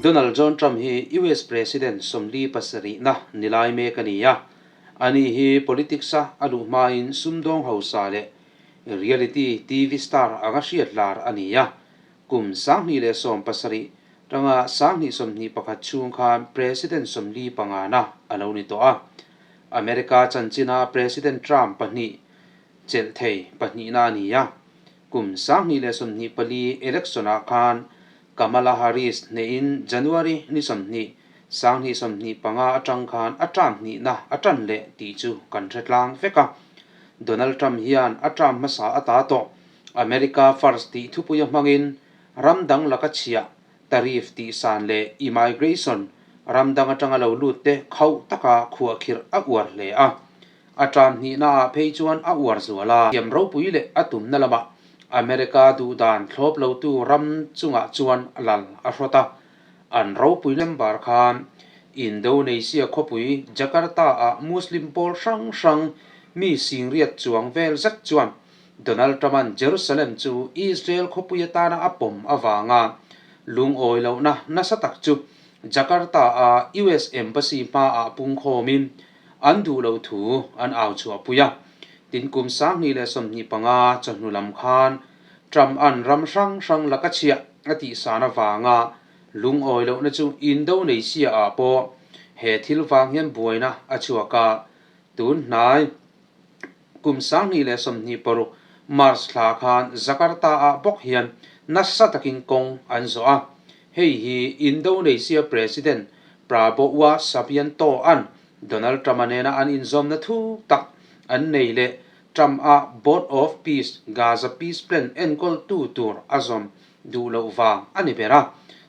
Donald John Trump hi US President 47na ni lai mek a ni a. Ani hi politics-a a luh hmain sumdawng hausa leh reality TV star anga hriat lar a ni a. Kum 2017 tanga 2021 chhung khan President 45na a lo ni tawh a. America chanchina President Trump pahnih chelh thei pahnihna a ni a. Kum 2024 election-ah khan Kamala Harris hnehin January ni 20, 2025 atang khan a term hnihna a tan leh tih chu kan hre tlang vek a. Donald Trump hian a term hmasa a ta tawh. America First tih thupuia hmangin ram dang laka chhiah, tariff tih san leh immigration ram dang atanga lo lut te khauh taka khuahkhirh a uar hle a. A term hnihnaah phei chuan a uar zual a. Thiam ropui leh a tumna lamah America duhdan thlawp lotu ram chungah chuan lal a hrawt a. An ropui lembar khan Indonesia khawpui Jakarta-ah Muslim pawl hrang hrang mi singriat chuang vel zet chuan Donald Trump-a'n Jerusalem chu Israel khawpui atana a pawm avanga lungawi lohna nasa tak chu Jakarta-a US Embassy hmaah pungkhawmin an duh loh thu an au chhuahpui a. Tin, kum 2025 chawhnu lam khan Trump-a'n ram hrang hrang laka chhiah a tihsan avanga lungawi lohna chu Indonesia-ah pawh he thil vang hian buaina a chhuak a. Tun hnai kum 2026 March thla khan Jakarta-ah bawk hian nasa takin kawng an zawh a. Hei hi Indonesia President Prabowo Subianto-a'n Donald Trump-a nena an inzawmna thu tak an nei leh Trump-a Board of Peace Gaza Peace Plan enkawltu tur a zawm duh loh vang a ni ber a.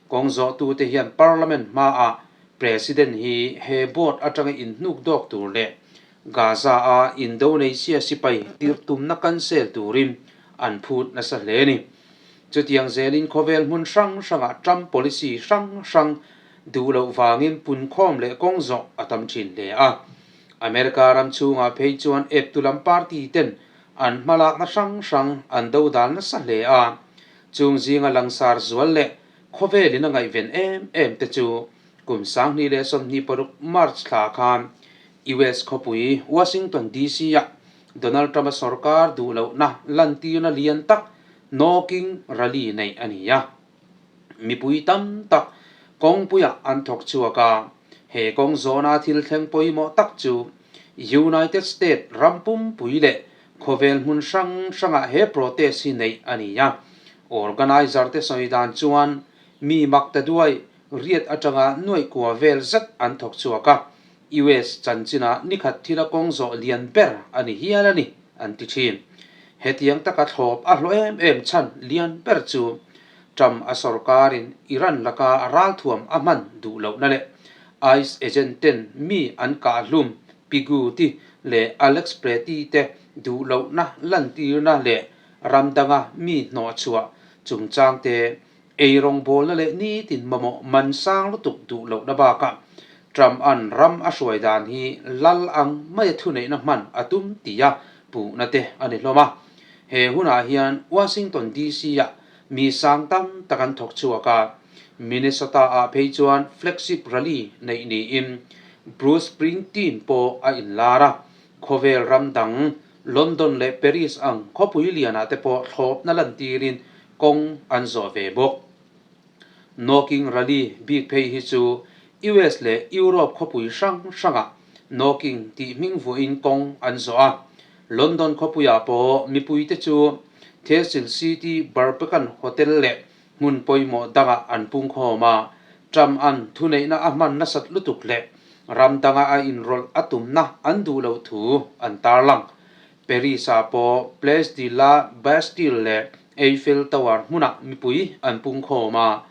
Kawng zawhtute hian Parliament hmaah President hi he board atanga inhnuk dawk tur leh Gaza-a Indonesia sipai tirh tumna cancel turin an phut nasa hle a ni. Chutiang zelin khawvel hmun hrang hrangah Trump policy hrang hrang duh loh vangin punkhawm leh kawng zawh a tam thin hle a. America ram chhungah phei chuan eptu lam party ten an hmalakna hrang hrang an do dal nasa hle a. Chung zinga langsar zual leh khawvelin a ngaihven em em te chu kum 2026 March thla khan US khawpui Washington DC-ah Donald Trump-a sorkar duh lohna lantirna lian tak No King Rally neih a ni a. Mipui tam tak kawngpuiah an thawk chhuak a, he kawng zawna thil thleng pawimawh tak chu United States ram pumpui leh khawvel hmun hrang hrangah he protest hi neih a ni a. Organizer te sawi dan chuan mi mak ta duai riat atanga nuaih kua vel zet an thawk chhuak a, US chanchinah nikhat thila kawng zawh lian ber a ni hial a ni, an ti thin. Hetiang taka thlawp a hlawh em em chhan lian ber chu Trump a sorkarin Iran laka ralthuam a hman duh lohna leh ice agent ten mi an kah hlum Piguti leh Alex Pretti te duh lohna lantirna leh ram danga mi hnawhchhuah chungchang te Ei rawngbawlna leh nitin mamawh man sang lutuk duh lohna bakah Trump-a'n ram a hruai dan hi lal ang maia thuneihna hman a tum tia puhna te a ni hlawm a. He hunah hian Washington DC-ah mi sang tam tak an thawk chhuak a, Minnesota-ah phei chuan flagship rally neih niin Bruce Springsteen pawh a inlar a, khawvel ram dang London leh Paris ang khawpui lianah te pawh thlawpna lantirin kawng an zawh ve bawk. Knocking Rally bik phei hi chu US leh Europe khawpui hrang hrangah knocking tih hming vuahin kawng an zawh a. London khawpuiah pawh mipuite chu Cecil City Barbican Hotel leh hmun pawimawh dangah an pungkhawm a, Trump-a'n thuneihna a hman nasat lutuk leh ram danga a inrawlh a tumna an duh loh thu an tarlang. Paris-ah pawh Place de la Bastille leh Eiffel Tower hmunah mipui an pungkhawm a,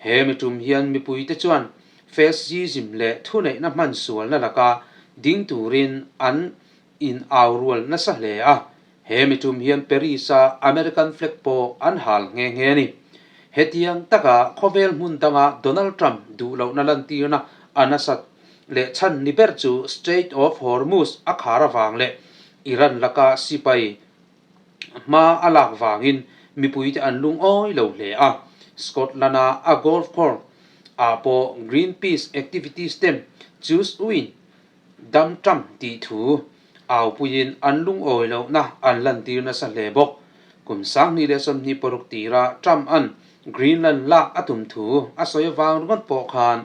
he mi tum hian mipuite chuan fascism leh thuneihna hman sualna laka ding turin an in au rual nasa hle a, he mi tum hian Paris-a American flag pawh an hal nghe nghe a ni. Hetiang taka khawvel hmun danga Donald Trump duh lohna lantirna a nasat leh chhan ni ber chu Strait of Hormuz a khar avang leh Iran laka sipai hma a lak vangin mipuite an lungawi lo hle a. Scotland-a a golf course. Ah pawh Greenpeace activities ten Choose Win Dam Trump tih thu aupuiin an lungawi lohna an lantir nasa hle bawk. Kum 2026 tira Trump-a'n Greenland lak a tum thu a sawi avang ringawt pawh khan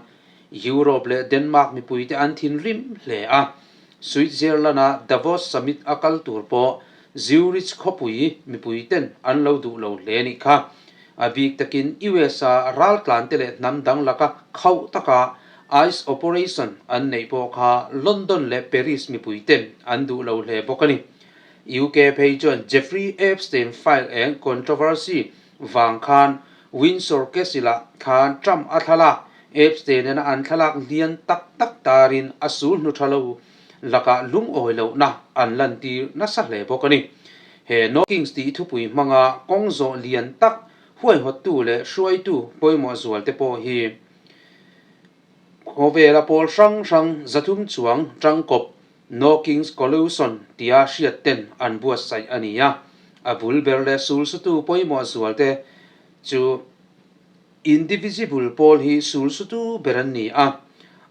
Europe leh Denmark mipuite an thinrim hle a. Switzerland-a Davos Summit a kal tur pawh Zurich khawpui mipuiten an lo duh lo hle nih kha. A bik takin US-a raltlante leh hnam dang laka khauh taka ice operation an neih pawh kha London leh Paris mipuiten an duh lo hle bawk a ni. UK phei chuan Jeffrey Epstein file eng controversy vang khan Windsor Castle-ah khan Trump a thlalak Epstein-ena an thlalak lian tak tak tarin a sul hnu tha lo lakah lungawi lohna an lantir nasa hle bawk a ni. He No Kings tih thupui hmanga kawng zawh lian tak huaihawttu leh hruaitu pawimawh zualte pawh hi khawvela pawl hrang hrang 300 chuang tangkawp No Kings Collusion tia hriat ten an buatsaih a ni a. A bul ber leh sulsutu pawimawh zualte chu Indivisible pawl hi sulsutu ber an ni a,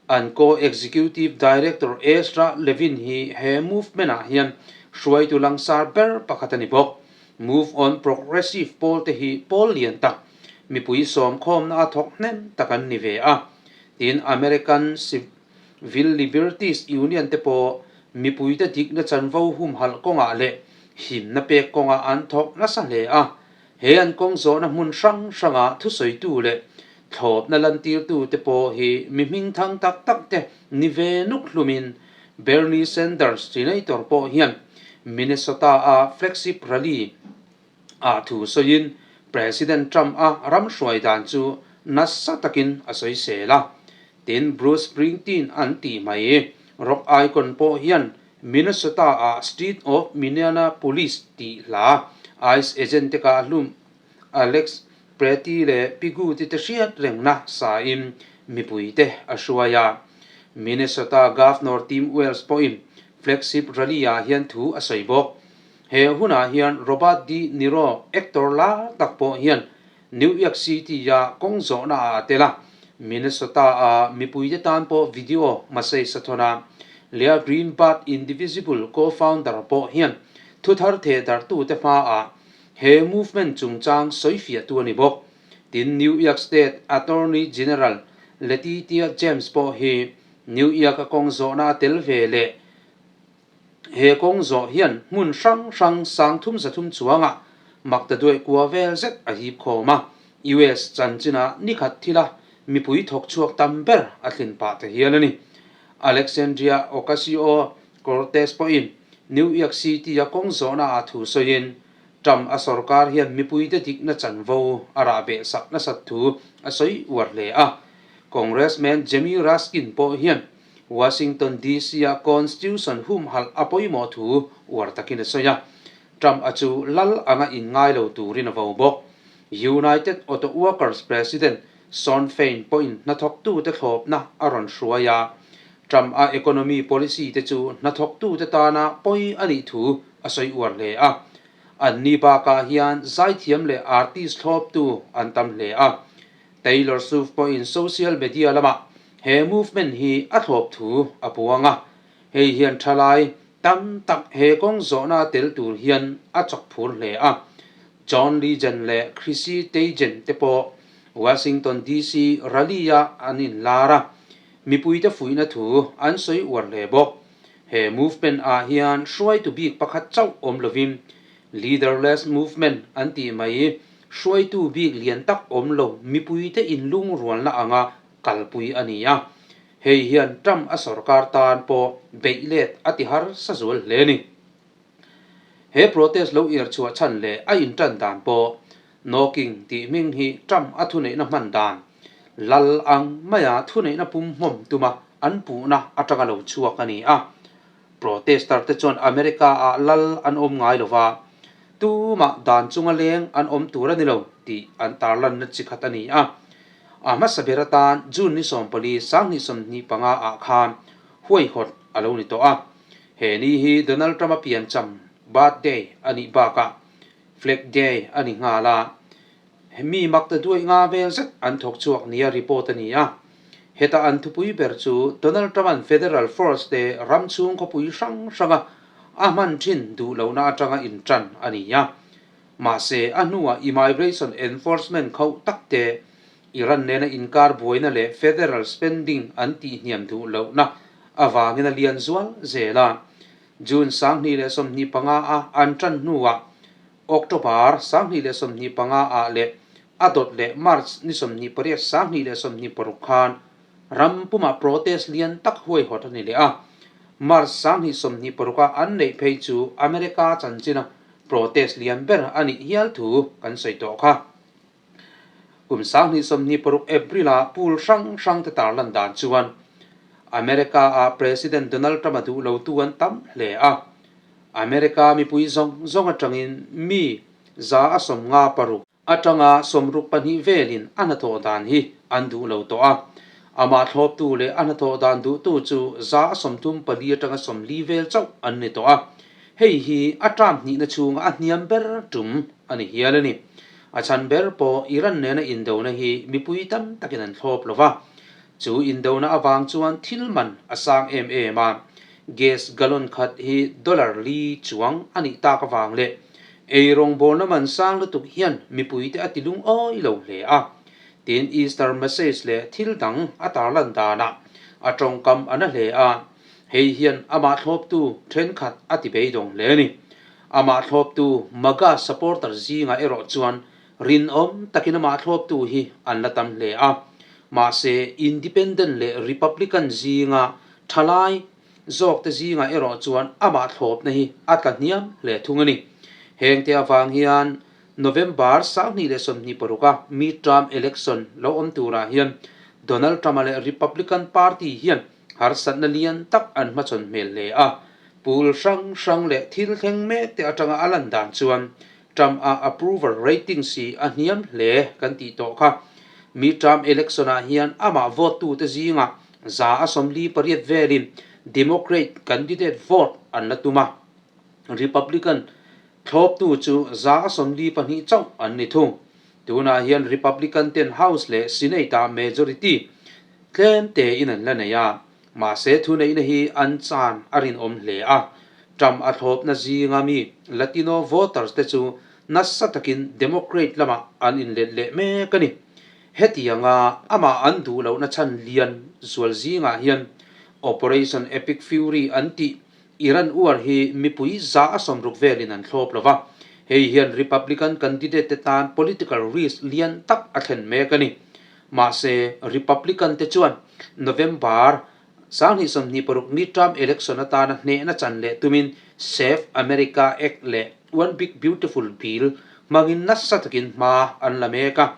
an co-executive director Ezra Levin hi he movement-ah hian hruaitu langsar ber pakhat a ni bawk. Move On Progressive pawl te hi pawl lian tak, mipui sawmkhawmna a thawk hnem tak an ni ve a. Tin, American Civil Liberties Union te pawh mipuite dikna chanvo humhalh kawngah leh himna pek kawngah an thawk nasa hle a. He an kawng zawhna hmun hrang hranga thusawitu leh thlawpna lantirtu te pawh hi mi hmingthang tak tak te ni ve nuk hlumin Bernie Sanders senator pawh hian Minnesota-a flagship rally ah thu sawiin President Trump-a ram hruai dan chu nasa takin a sawisel a. Tin, Bruce Springsteen an tih mai rock icon pawh hian Minnesota-a Street of Minneapolis tih hla ice agent te kah hlum Alex Pretti leh Piguti te hriat rengna sain mipuite a hruai a. Minnesota Governor Tim Walz pawhin flagship rally-ah hian thu a sawi bawk. He hunah hian Robert De Niro actor lar tak pawh hian New York City-a kawng zawhna ah a tel a, Minnesota-a mipuite tan pawh video message a thawn a. Leah Greenblatt Indivisible co-founder pawh hian thuthar thehdarhtute hmaah he movement chungchang sawifiahtu a ni bawk. Tin, New York State Attorney General Letitia James pawh hi New York-a kawng zawhna a tel ve leh He kawng zawh hian hmun hrang hrang 300 chuangah maktaduaih kua vel zet a hip khawm a, US chanchinah nikhat thila mipui thawk chhuak tam ber a thlin pah ta hial a ni. Alexandria Ocasio-Cortez pawhin New York City-a kawng zawhna ah thu sawiin, Trump a sorkar hian mipuite dikna chanvo a rah beh sak nasat thu a sawi uar hle a. Congressman Jamie Raskin pawh hian Washington DC-a Constitution humhalh a pawimawh thu uar takin a sawi a, Trump-a chu lal anga inngai lo turin a vo bawk. United Auto Workers President Shawn Fain pawhin hnathawktute thlawpna a rawn hruai a, Trump-a economy policy te chu hnathawktute tana pawi a nih thu a sawi uar hle a. Anni bakah hian zaithiam leh artist thlawptu an tam hle a. Taylor Swift pawhin social media lamah he movement hi a thlawp thu a puang a, hei hian thalai tam tak he kawng zawhna tel tur hian a chawk phur hle a. John Legend leh Chrissy Teigen te pawh Washington DC rally-ah an inlar a, mipuite fuihna thu an sawi uar hle bawk. He movement ah hian hruaitu bik pakhat chauh awm lovin leaderless movement an tih mai Hruaitu bik lian tak awm lo mipuite inlungrualna anga kalpui a ni a, hei hian Trump a sorkar tan pawh beih let a ti harsa zual hle a ni. He protest lo ir chhuah chhan leh a intan dan pawh No King tih hming hi Trump a thuneihna hman dan lal ang maia thuneihna pum hmawm tuma an puhna atanga lo chhuak a ni a. Protester te chuan America ah lal an awm ngai lova, tumah dan chunga leng an awm tur a ni lo tih an tarlanna chi khat a ni a. A hmasa ber atan June ni 14, 2025 ah khan huaihawt a lo ni tawh a. He ni hi Donald Trump-a piancham, birthday, a nih bakah Flag Day a ni nghal a. Mi makta duai nga vel zet an thawk chhuak nia report a ni a. Heta an thupui ber chu Donald Trump-a'n federal force te ram chhung khawpui hrang hranga a hman thin duh lohna atanga intan a ni a. Mahse, a hnuah immigration enforcement khauh tak te, Iran nena inkar buaina leh federal spending an tihhniam duh lohna avangin a lian zual zel a. June 2025 a an tan hnuah October 2025 ah leh a dawt leh March ni 28 2026 khan ram pumah protest lian tak huaihawt a ni leh a. March 2026 a an neih phei chu America chanchina protest lian ber a nih hial thu kan sawi tawh kha. Kum 2026 April ah pool hrang hrang te tarlan dan chuan America ah President Donald Trump a duh lotu an tam hle a. America mipui zawng zawng atangin mi 156 atanga 62 velin a hnathawh dan hi an duh lo tawh a. Amah thlawptu leh a hnathawh dan duhtu chu 34% atanga 40 vel chauh an ni tawh a. Hei hi a term hnihna chhunga a hniam ber tum a ni hial a ni. A chhan ber pawh Iran nena indona hi mipui tam takin an thlawp lo va. Chu indona avang chuan thil man a sang em em a, gas gallon khat hi dollar li chuang a nih tak avang leh ei rawngbawlna man sang lutuk hian mipuite a ti lungawi lo hle a. Tin, Easter message leh thil dang a tarlan danah a tawngkam a na hle a, hei hian amah thlawptu thenkhat a ti beidawng hle a ni. Amah thlawptu MAGA supporter zingah erawh chuan Rinawm takin amah thlawptu hi an la tam hle a, mahse Independent leh Republican zinga thalai zawkte zingah erawh chuan amah thlawpna hi a tla hniam hle thung a ni. Hengte avang hian November 2026 a midterm election lo awm turah hian Donald Trump-a leh Republican Party hian harsatna lian tak an hmachhawn hmel hle a, pool hrang hrang leh thil thleng mekte atanga a lan dan chuan Trump a approval ratings hi a hniam hle kan tih tawh kha. Midterm election ah hian amah vote tute zingah 48% velin Democrat candidate vote an la tum a, Republican thlawptu chu 42% chauh an ni thung. Tunah hian Republican ten House leh Senate ah majority tlem tein an la nei a, mahse thuneihna hi an chan a rinawm hle a. Trump a thlawpna zinga mi Latino voters te chu nasa takin Democrat lamah an inlet leh mek a ni. Hetianga amah an duh lohna chhan lian zual zingah hian Operation Epic Fury an tih Iran uar hi mipui 60% velin an thlawp lo va, hei hian Republican candidate te tan political risk lian tak a thlen mek a ni. Mahse, Republican te chuan November 2026 midterm election atana hnehna chan leh tumin Save America Act leh One Big Beautiful Bill hmangin nasa takin hma an la mek a.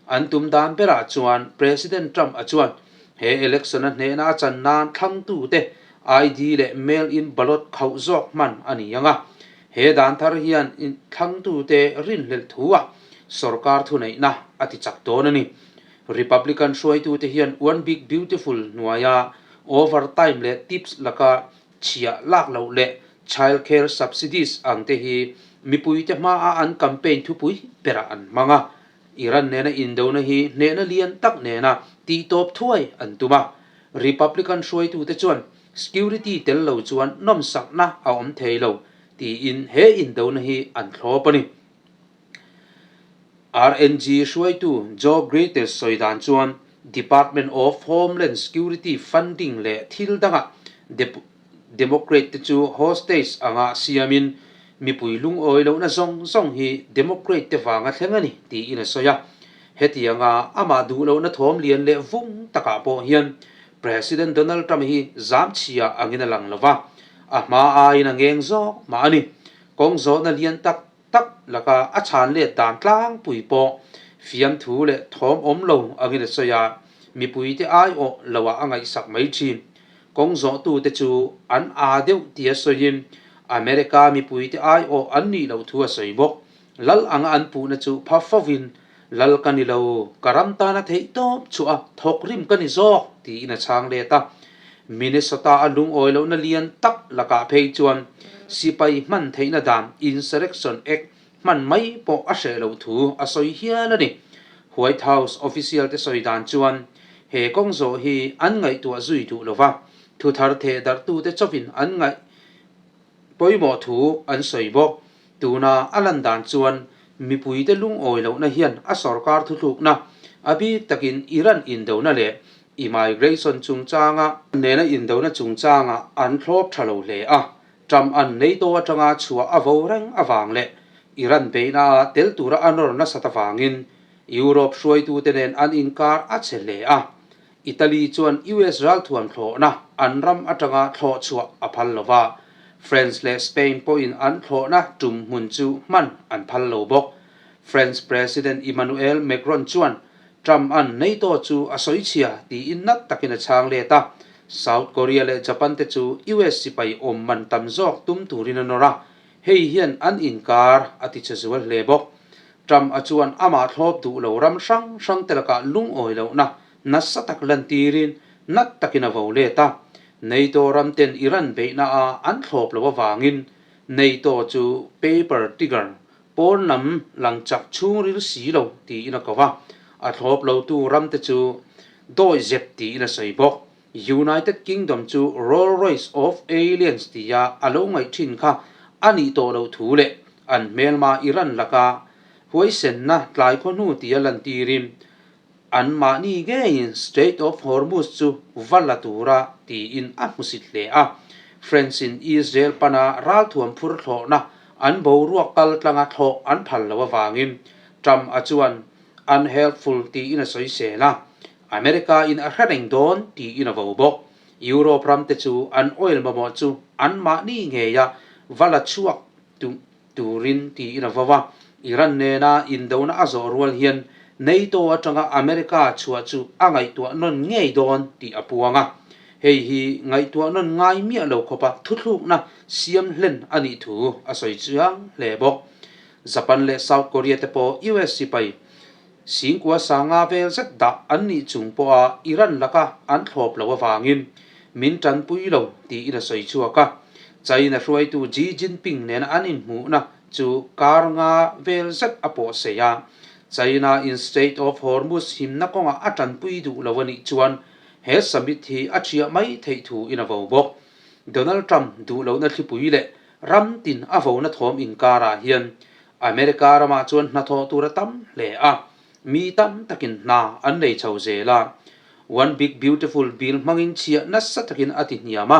An tum dan berah chuan President Trump a chuan he election a hnehna a chan nan thlangtute ID leh mail-in ballot khauh zawk hman a ni ang a. He dan thar hian thlangtute rinhlelh thuah sorkar thuneihna a ti chak dawn a ni. Republican hruaitute hian One Big Beautiful hnuaia overtime leh tips laka chhiah lak loh leh child care subsidies ang te hi mipuite hmaa an campaign thupui berah an hmang a. Iran nena indona hi hnehna lian tak nena tihtawp thuai an tum a. Republican hruaitute chuan security tel lo chuan nawmsakna a awm thei lo tiin he indona hi an thlawp a ni. RNG hruaitu Joe Gretes sawi dan chuan Department of Homeland Security funding leh thil dangah Democrat te chu hostage anga siamin mipui lungawi lohna zawng zawng hi Democrat te vanga thleng a ni tiin a sawi a. Hetianga amah duh lohna thawm lian leh vung takah pawh hian President Donald Trump hi zam chhia angin a lang lo va, a hma aiin a ngeng zawk mah a ni. Kawng zawhna lian tak tak laka a chhan let dan tlangpui pawh fiamthu leh thawm awm lo angin a sawi a, mipuite aiawh loah a ngaihsak mai thin. Kawng zawhtute chu an aa deuh tia sawiin America mipuite aiawh an nih loh thu a sawi bawk. Lal anga an puhna chu pha fovin, Lal ka ni lo, ka ram tana theih tawp chhuah a thawk rim ka ni zawk, tiin a chhang let a. Minnesota a lungawi lohna lian tak lakah phei chuan sipai hman theihna dan Insurrection Act. hman mai pawh a hreh loh thu a sawi hial a ni. White House official te sawi dan chuan he kawng zawh hi an ngaihtuah zui duh lo va, thuthar theh darhtute chawin an ngaih pawimawh thu an sawi bawk. Tuna a lan dan chuan mipuite lungawi lohna hian a sorkar thuthlukna, a bik takin Iran indona leh immigration chungchanga nena indona chungchanga an thlawp tha lo hle a, Trump an NATO atanga chhuah a vo reng avang leh Iran beihna a tel tura a nawr nasat avangin Europe hruaitute nen an inkar a chhe hle a. Italy chuan US ralthuam thlawhna an ram atanga thlawh chhuah a phal lo va, France leh Spain pawhin an thlawhna tum hmun chu hman an phal lo bawk. French President Emmanuel Macron chuan Trump-a'n NATO chu a sawi chhia tiin nat takin a chhang let a, South Korea leh Japan te chu US sipai awm man tam zawk tum turin a nawr a, hei hian an inkar a ti che zual hle bawk. Trump-a chuan amah thlawp duh lo ram hrang hrang te lakah lungawi lohna nasa tak lantirin nat takin a vo let a. NATO ram ten Iran beihna a an thlawp loh avangin NATO chu paper tiger, pawn lam lang chak chhungril si lo tiin a ko a, a thlawp lotu ram te chu dawi zep tiin a sawi bawk. United Kingdom chu Roll Royce of Aliens tia a lo ngaih thin kha a nih tawh loh thu leh an hmelma Iran laka huaisenna tlai khaw hnu tia lantirin anmahni ngeiin Strait of Hormuz chu va la tura tiin a hmusit hle a. French-in Israel pana ralthuam phur thlawhna an boruak kal tlanga thlawh an phal loh avangin Trump-a chuan unhelpful tiin a sawisel a. America in a hre reng dawn tiin a vo bawk. Europe ram te chu an oil mamawh chu anmahni ngeia va la chhuak turin tiin a vo a. Iran nena indona a zawh rual hian NATO atanga America chhuah chu a ngaihtuah nawn ngei dawn tih a puang a. Hei hi ngaihtuah nawn ngai miah lo khawpa thuthlukna siam hlen a nih thu a sawi chiang hle bawk. Japan leh South Korea te pawh US sipai Singkua sanga vel zet dah an nih chung pawha Iran laka an thlawp loh avangin min tanpui lo tiin a sawi chhuak a. China hruaitu Xi Jinping nena an inhmuhna chu kar nga vel zet a pawh sei a. China in Strait of Hormuz himna kawngah a tanpui duh lo a nih chuan he summit hi a thiah mai theih thu in a vo bawk. Donald Trump duh lohna thlipui leh ram tin a vona thawm inkarah hian America ramah chuan hnathawh tur a tam hle a, mi tam takin hna an nei chho zel a. One Big Beautiful Bill hmangin chhiah nasa takin a ti hniam a,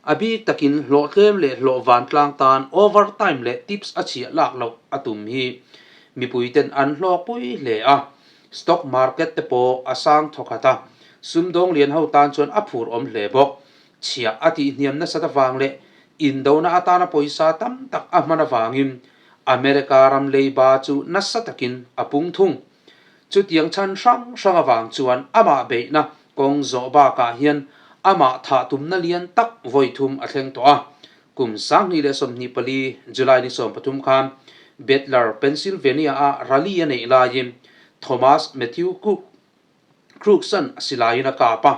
a bik takin hlawhtlem leh hlawh vantlang tan overtime leh tips a chhiah lak loh a tum hi mipuiten an hlawkpui hle a. Stock market te pawh a sang thawkhat a, sumdawng lian ho tan chuan a phur awm hle bawk. Chhiah a tihhniam nasat avang leh indona atana pawisa tam tak a hman avangin America ram leiba chu nasa takin a pung thung. Chutiang chhan hrang hrang avang chuan amah beihna kawng zawh bakah hian amah thah tumna lian tak vawi thum a thleng tawh a. Kum 2024 July ni 13 khan Butler, Pennsylvania-a rally a neih laiin Thomas Matthew Cook Crooks-a'n a silaiin a kap a,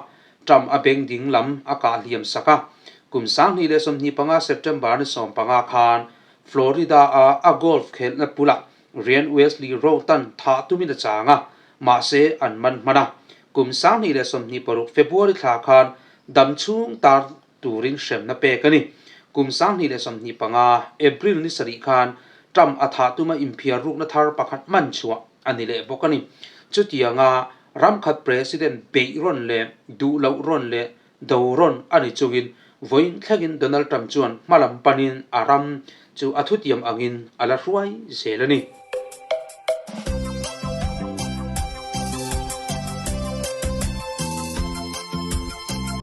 Trump a beng ding lam a kah hliam sak a. Kum 2025 September ni 15 khan Florida-a a golf khelhna pulah Ryan Wesley Routh-a'n thah tumin a chang a, mahse an man hman a. Kum 2026 February thla khan dam chhung tar turin hremna pek a ni. Kum 2025 April ni sarih khan Trump a thah tuma inphiar rukna thar pakhat man chhuah a ni leh bawk a ni. Chutianga ramkhat President beih rawn leh duh loh rawn leh do rawn a ni chungin vawiin thlengin Donald Trump chuan hmalam panin a ram chu a thutiam angin a la hruai zel a ni.